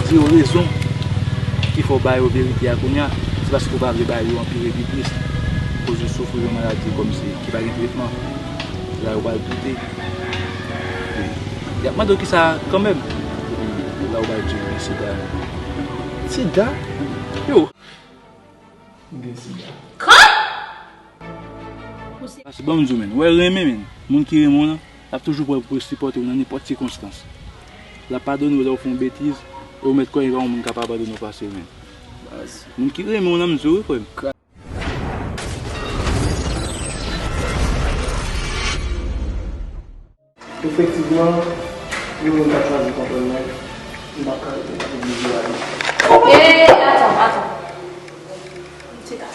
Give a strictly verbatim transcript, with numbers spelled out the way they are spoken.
Di yo rezon ki fè w ba yo verite a kounye a, se paske w pa vle ba yo anpire pi plis. Koz yo soufri yon maladi kòmsi ki pa gen tretman. La yo pral doute. Y ap mande w kisa kanmenm. Epi la yo pral di yo gen sida. Sida? Yo. M gen sida. Pase ban m di w, menn. Wè renmen, menn. Moun ki renmen w lan, l ap toujou prè pou l sipòte w nan nenpòt sikonstans. L ap padone w lè w fè yon betiz, e w mèt kwè gen yon moun k ap abandone w fasil, menn. Baz. Moun ki renmen w lan, m di w wi, frè m. Efektivman, yo menm pa chwazi konprann mwen, m pa ka rete, m oblije ale. Hey, atann, atann. Ti ka.